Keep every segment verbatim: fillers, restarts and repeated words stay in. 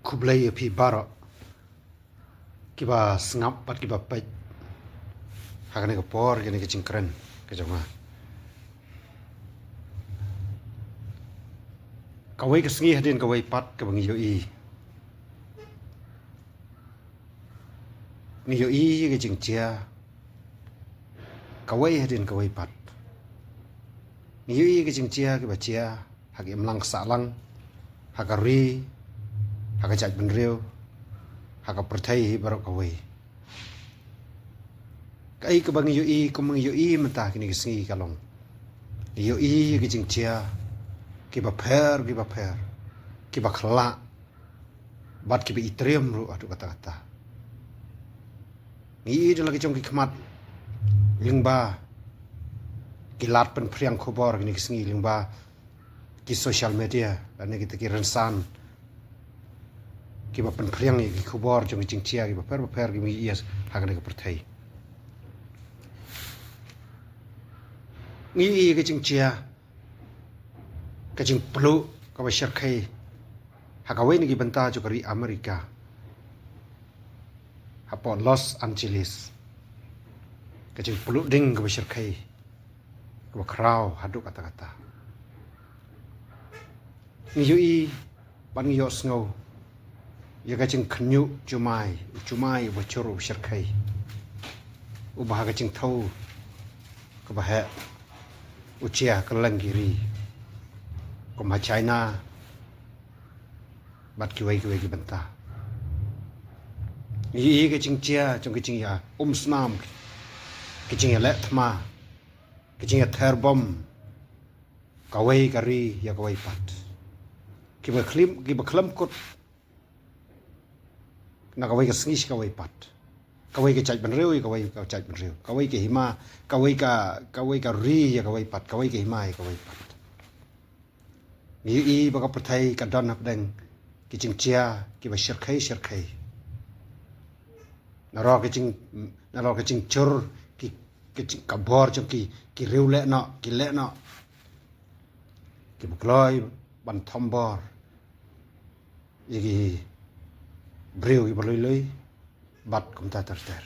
Khublei ïa phi baroh kiba sngap bad kiba peit ha kane ka por, kane ka jingkren ka jong nga. Kawei ka sngi hadien kawei pat kaba ngi ïohi, ngi ïohi ïa ka jingjia. Kawei hadien kawei pat ngi ïohi ïa ka jingjia kiba jia ha ka imlang sahlang, ha ka ri, ha ka jaitbynriew, ha ka pyrthei hi baroh kawei. Kaei kaba ngi ïohi, kum ngi ïohi mynta kine ki sngi ka long, ngi ïohi ïa ka jingjia kiba pher, kiba pher, kiba khlah bad kiba itriem ruh haduh katta katta. Ngi ïohi da la ki jong ki khmat lyngba ki lad pynphriang khubor kine ki sngi, lyngba ki social media lane kita ki rynsan kiba pynphriang ïa ki khubor jong ki jingjia kiba pher bapher kiba ngi ïohi ha kane ka pyrthei. Ngi ïohi ïa ka jingjia, ka jingpluh kaba shyrkhei ha kawei na ki bynta jong ka ri Amerika, hapoh Los Angeles, ka jingpluh ding kaba shyrkhei, kaba khraw haduh katta katta. Ngi ïohi bad ngi ïohsngew ïa ka jingkhynñiuh jumai, u jumai uba jur uba shyrkhei, uba ha ka jingthew kaba heh u jia kylleng ki ri, kum ha China bad kiwei kiwei ki bynta. Ngi ïohi ka jingjia jong ka jingïa umsnam, ka jingïaleh thma, ka jingïather bom, kawei ka ri ïa kawei pat, kiba khlem, kiba khlem kut na kawei ka sngi sha kawei pat, kawei ka jaitbynriew ïa kawei ka jaitbynriew, kawei ka hima, kawei ka, kawei ka ri ïa kawei pat, kawei ka hima ïa kawei pat. Ngi ïohi ba ka pyrthei ka don hapdeng ki jingjia kiba shyrkhei shyrkhei. Nalor ka jing, nalor ka jingjur ki, ki jing, ka bor jong ki, ki riewlehnoh, ki lehnoh, kiba kloi ban thombor ïa ki briew kiba lui lui bad kumta ter ter.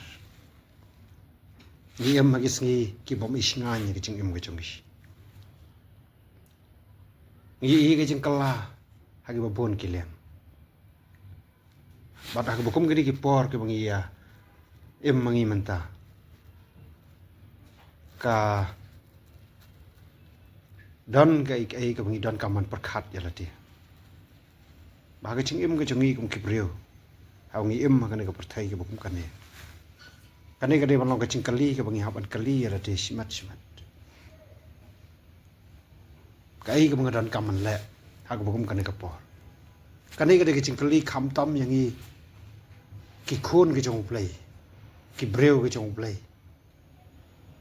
Ngi im ha ki sngi ki bym ishngaiñ ïa ka jingim ka jong ngi. Ngi ïohi ka jingkylla ha kiba bun ki liang. Bad ha kaba kum kine ki por kiba ngi ïa im ma ngi mynta, ka don kaei kaei kaba ngi donkam ban pyrkhat ïa lade. Ba ha ka jingim ka jong ngi kum ki briew, haba ngi im ha kane ka pyrthei kaba kum kane, kane ka dei ban long ka jingkylli kaba ngi hap ban kylli ïa lade shimet shimet. Kaei kaba nga donkam ban leh ha kaba kum kane ka por? Kane ka dei ka jingkylli khamtam ïa ngi ki khun ka jong U Blei, ki briew ka jong U Blei.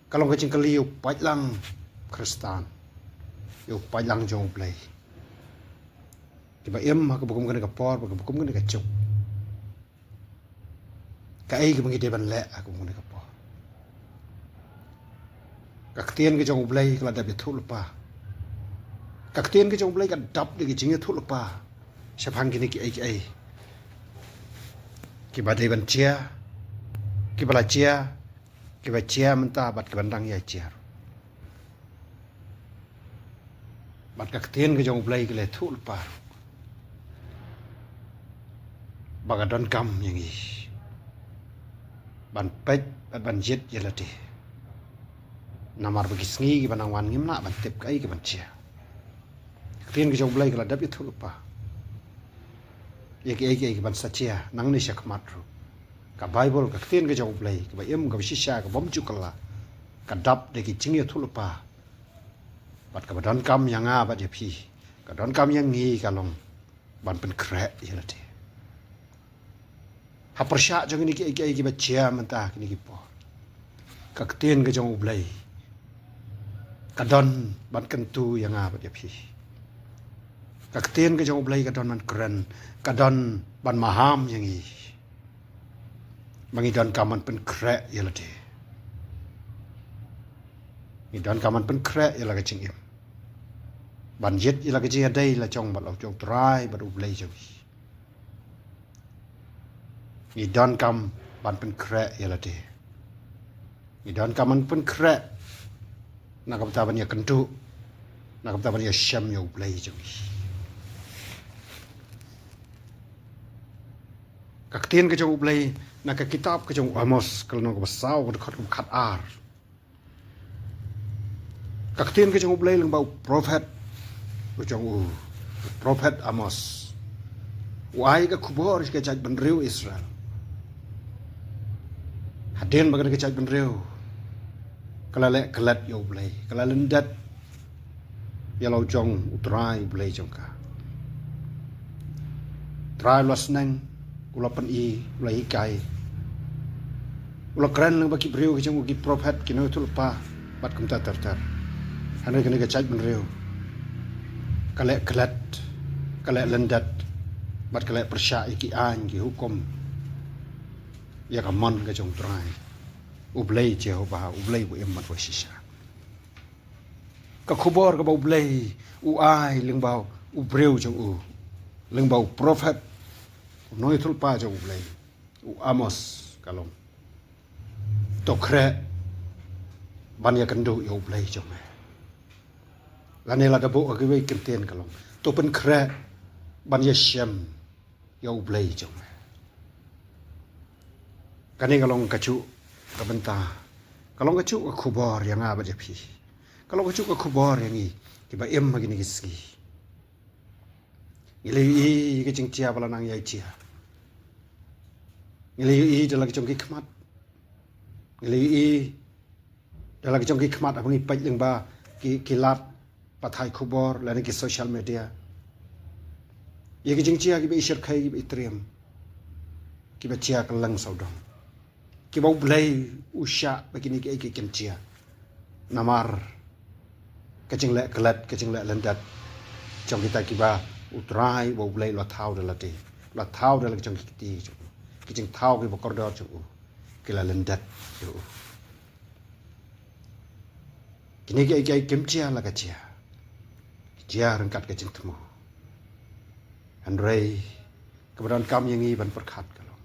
Ka long ka jingkylli ïa u paidlang Khristan, ïa u paidlang jong U Blei, kiba im ha kaba kum kane ka por, ba kaba kum kane ka juk. Kaei kaba ngi dei ban leh ha kaba kum kane ka por? Ka ktien ka jong U Blei ka la dep ïathuh lypa. Ka ktien ka jong U Blei ka dap da ki jingïathuh lypa shaphang kine kiei kiei kiba dei ban jia, kiba la jia, kiba jia mynta bad kiban dang ïa jia. Bad ka ktien ka jong U Blei ka la ïathuh lypa ba ka donkam ïa ngi ban peit bad ban jied ïa lade, namar ba ki sngi kiba nang wan ngim lah ban tip kaei kaban jia. Ka ktien ka jong U Blei ka la dep ïathuh lypa ïa kiei kiei kiban sa jia nangne shakhmat ruh. Ka Baibl, ka ktien ka jong U Blei kaba im, kaba shisha, ka bym ju kylla, ka dap da ki jingïathuh lypa. Bad kaba donkam ïa nga bad ïa phi, ka donkam ïa ngi, ka long ban pynkhreh ïa lade. Ha pyrshah jong kine kiei kiei kiba jia mynta kine ki por, ka ktien ka jong U Blei ka don ban kyntu ïa nga bad ïa phi. Ka ktien ka jong U Blei ka don ban kren, ka don ban maham ïa ngi. Ba ngi donkam ban pynkhreh ïa lade. Ngi donkam ban pynkhreh ïa la ka jingim, ban jied ïa la ka jingïadei la jong bad la jong U Trai bad U Blei jong ngi. Ngi donkam ban pynkhreh ïa lade. Ngi donkam ban pynkhreh na ka bynta ban ïakynduh, na ka bynta ban ïashem ïa U Blei jong ngi. Ka ktien ka jong U Blei na ka kitab ka jong u Amos, ka lynnong kaba saw, ka dkhot kaba khatar. Ka ktien ka jong U Blei lyngba u prophet, u jong u prophet Amos, u ai ka khubor sha ka jaitbynriew Israel. Hadien ba kane ka jaitbynriew ka la leh klet ïa U Blei, ka la lyndet ïa la u jong U Trai U Blei jong ka. Trai u la sneng, u la pyni, u la hikai, u la kren lyngba ki briew ki jong u, ki prophet, ki nongïathuhlypa bad kumta ter ter. Hynrei kane ka jaitbynriew ka leh klet, ka leh lyndet bad ka leh pyrshah ïa ki aiñ, ki hukum, ïa ka mon ka jong U Trai U Blei Jehobah, U Blei uba im bad uba shisha. Ka khubor kaba U Blei u ai lyngba u briew jong u, lyngba u prophet, u nongïathuhlypa jong U Blei, u Amos, ka long: To khreh ban ïakynduh ïa U Blei jong me. Lane lada buh ha kiwei ki kyntien ka long: To pynkhreh ban ïashem ïa U Blei jong me. Kane ka long kajuh ka bynta, ka long kajuh ka khubor ïa nga bad ïa phi. Ka long kajuh ka khubor ïa ngi kiba im ha kine ki sngi. Ngi la ïohi ïa ka jingjia ba la nang ïai jia. Ngi la ïohi da la ki jong ki khmat. Ngi la ïohi da la ki jong ki khmat haba ngi peit lyngba ki, ki lad pathai khubor lane ki social media, ïa ki jingjia kiba i shyrkhei, kiba i triem, kiba jia kylleng sawdong, kiba U Blei u shah ba kine kiei kiei kin jia. Namar ka jingleh klet, ka jingleh lyndet jong kita kiba U Trai, ba U Blei u la thaw da lade, u la thaw da la ki jong ki kti jong u, ki jingthaw kiba kordor jong u, ki la lyndet ïa u. Kine kiei kiei kim jia la ka jia, ki jia ryngkat ka jingthmu. Hynrei kaba donkam ïa ngi ban pyrkhat ka long,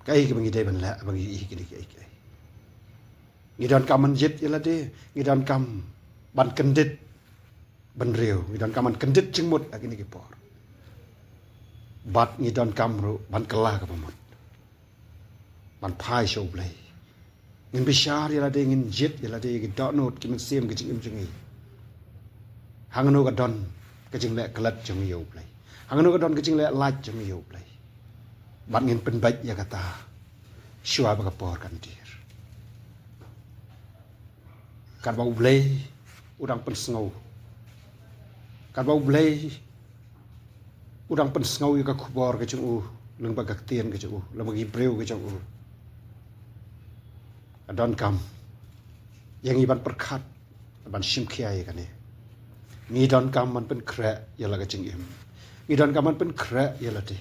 kaei kaba ngi dei ban leh haba ngi ïohi kine kiei kiei. Ngi donkam ban jied ïa lade, ngi donkam ban kyndit bynriew, ngi donkam ban kyndit jingmut ha kine ki por. Bad ngi donkam ruh ban kylla kaba mut, ban phai sha U Blei. Ngin bishar ïa lade, ngin jied ïa lade ïa ki dohnud, ki mynsiem, ki jingim jong ngi. Hangno ka don ka jingleh klet jong ngi ïa U Blei? Hangno ka don ka jingleh lait jong ngi ïa U Blei? Bad ngin pynbeit ïa kata shuwa ba ka por kan dier. Katba U Blei u dang pynsngew, katba U Blei u dang pynsngew ïa ka khubor ka jong u lyngba ka ktien ka jong u, lyngba ki briew ka jong u, ka donkam ïa ngi ban pyrkhat, ban shim khia ïa kane. Ngi donkam ban pynkhreh ïa la ka jingim. Ngi donkam ban pynkhreh ïa lade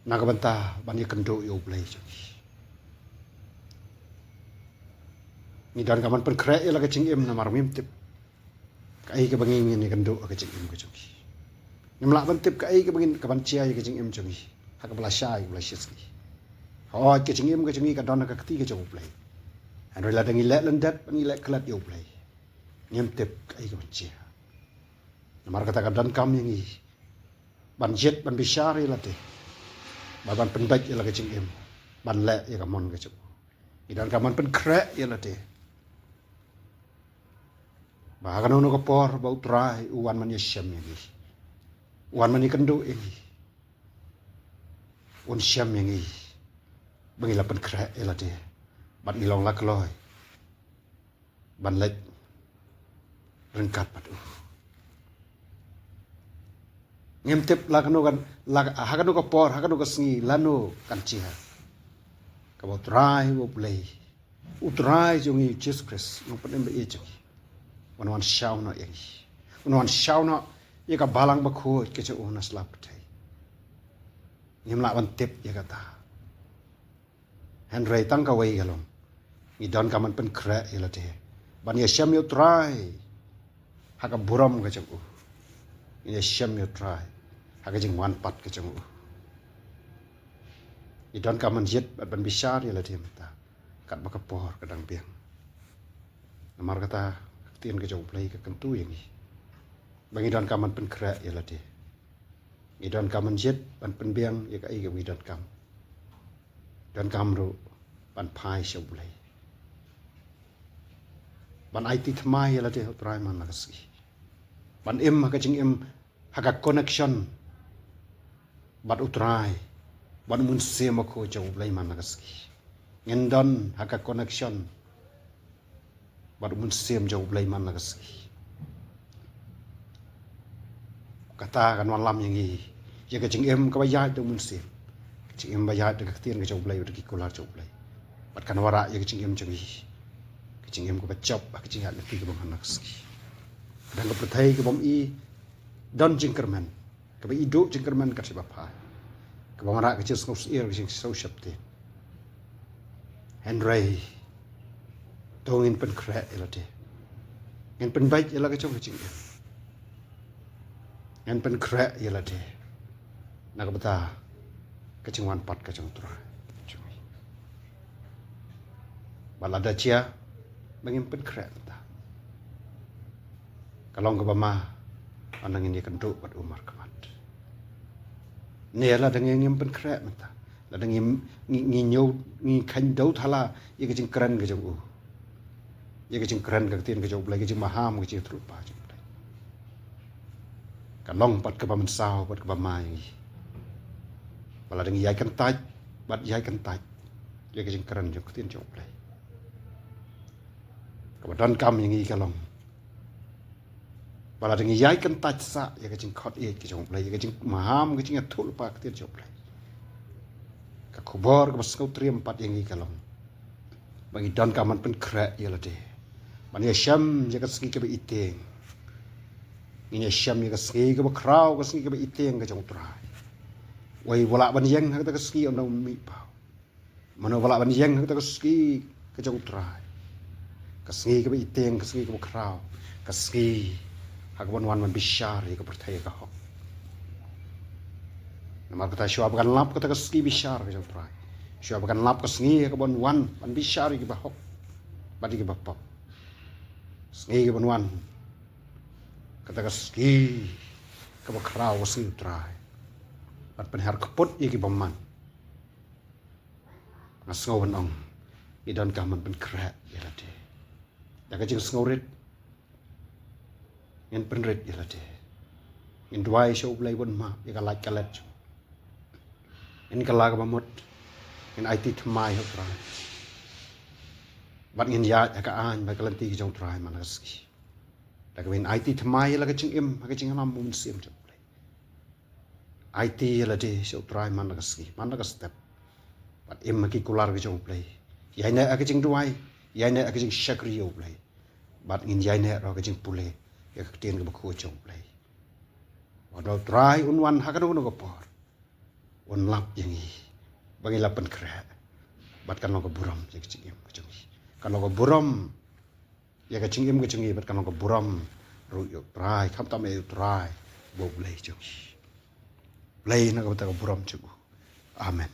na ka bynta ban ïakynduh ïa U Blei jong ngi. Ngi donkam ban pynkhreh ïa la ka jingim namar ngim tip kaei kaba ngin ïakynduh ha ka jingim ka jong ngi. Ngim lah ban tip kaei kaba ngin, kaban jia ïa ka jingim jong ngi ha kaba la shai, ha kaba la shit sngi. Hooid, ka jingim ka jong ngi ka don ha ka kti ka jong U Blei. Hynrei lada ngi leh lyndet, ngi leh klet ïa U Blei, ngim tip kaei kaban jia. Namar kata ka donkam ïa ngi ban jied, ban bishar ïa lade, ban, ban pynbeit ïa la ka jingim, ban leh ïa ka mon ka jong u. Ngi donkam ban pynkhreh ïa lade ba ha kano kano ka por ba U Trai u wan ban ïashem ïa ngi, u wan ban ïakynduh ïa ngi, un shem ïa ngi ba ngi la pynkhreh ïa lade bad ngi long la kloi ban leit ryngkat bad u. Ngim tip la kano kan, la, ha kano ka por, ha kano ka sngi, lano kan jia, kaba U Trai, U Blei, U Trai jong ngi Jisu Khrist, Nongpynim ba ïeit jong ngi, un wan shaw noh ïa ngi, un wan shaw noh ïa ka balang bakhuid ka jong u na sla pyrthei. Ngim lah ban tip ïa kata. Hynrei tang kawei ka long, ngi donkam ban pynkhreh ïa lade ban ïashem ïa U Trai ha ka burom ka jong u. Ngin ïashem ïa U Trai ha ka jingwan pat ka jong u. Ngi donkam ban jied bad ban bishar ïa lade mynta, katba ka por ka dang biang. Namar kata, ka ktien ka jong U Blei ka kyntu ïa ngi ba ngi donkam ban pynkhreh ïa lade. Ngi donkam ban jied ban pynbiang ïa kaei kaba ngi donkam. Donkam ruh ban phai sha U Blei, ban aiti thymmai ïa lade ha U Trai man la ka sngi, ban im ha ka jingim, ha ka connection bad U Trai, bad U Mynsiem Bakhuid jong U Blei man la ka sngi. Ngin don ha ka connection bad U Mynsiem jong U Blei man la ka sngi. Kata kan wanlam ïa ngi ïa ka jingim kaba ïaid da U Mynsiem, ka jingim ba ïaid da ka ktien ka jong U Blei, da ki kular jong U Blei. Bad kan wanrah ïa ka jingim jong ngi, ka jingim kaba jop ha ka jingïaid lynti kaba man la ka sngi. Ka dang ka pyrthei ka bym i don jingkyrmen, kaba i duh jingkyrmen ka dei ba phai, kaba wanrah ka jingsngewsyier, ka jingsngewsheptieng. Hynrei to ngin pynkhreh ïa lade, ngin pynbeit ïa la ka jong ka jingim, ngin pynkhreh ïa lade na ka bynta ka jingwan pat ka jong U Trai. Bad lada jia ba ngim pynkhreh mynta, ka long kaba ma, haba ngin ïakynduh bad u markhmat. Ne lada ngim pynkhreh mynta, lada ngim, ngi, ngi ñiew, ngi kheiñ dew thala ïa ka jingkren ka jong u, ïa ka jingkren ka ktien ka jong U Blei, ka jingmaham, ka jingïathuhlypa jong U Blei, ka long pat kaba mynsaw, pat kaba ma ïa ngi ba lada ngi ïai kyntait, bad ïai kyntait ïa ka jingkren jong ka ktien jong U Blei, kaba donkam ïa ngi ka long ba lada ngi ïai kyntait sah ïa ka jingkhot ïeit ka jong U Blei, ïa ka jingmaham, ka jingïathuhlypa ka ktien jong U Blei, ka khubor kaba sngewtriem pat ïa ngi ka long ba ngi donkam ban pynkhreh ïa lade, ban ïashem ïa ka sngi kaba itieng. Ngin ïashem ïa ka sngi kaba khraw, ka sngi kaba itieng ka jong U Trai. Uei uba lah ban ïeng ha kata ka sngi? Ym don mihpaw. Mano ba lah ban ïeng ha kata ka sngi ka jong U Trai? Ka sngi kaba itieng, ka sngi kaba khraw, ka sngi ha kaban wan ban bishar ïa ka pyrthei ha ka hok. Namar kata, shuwa ba kan lap kata ka sngi bishar ka jong U Trai, shuwa ba kan lap ka sngi ha kaban wan ban bishar ïa kiba hok bad ïa kiba pop, sngi kaban wan, kata ka sngi kaba khraw, ka sngi U Trai, bad pynher kput ïa ki bymman, nga sngew ban ong, ngi donkam ban pynkhreh ïa lade da ka jingsngewrit. Ngin pynrit ïa lade, ngin duwai sha U Blei ban map ïa ka lait ka let jong u, ngin kylla kaba mut, ngin aiti thymmai ha U Trai, bad ngin ïaid ha ka aiñ bad ka lynti ka jong U Trai man la ka sngi. Da kaba ngin aiti thymmai ïa la ka jingim ha ka jingïalam U Mynsiem jong U Blei. Aiti ïa lade sha U Trai man la ka sngi, man la ka step, bad im ha ki kular ka jong U Blei. Ïaineh ha ka jingduwai, ïaineh ha ka jingshakri ïa U Blei, bad ngin ïaineh ruh ha ka jingpule ïa ka ktien kaba khuid jong U Blei. Wat U Trai un wan ha kano kano ka por, un lap ïa ngi ba ngi la pynkhreh, bad kan long ka burom ïa ka jingim ka jong ngi, kan long ka burom ïa ka jingim ka jong ngi, bad kan long ka burom ruh ïa U Trai, khamtam ïa U Trai uba U Blei jong ngi. Blei na ka bynta ka burom jong u. Amen.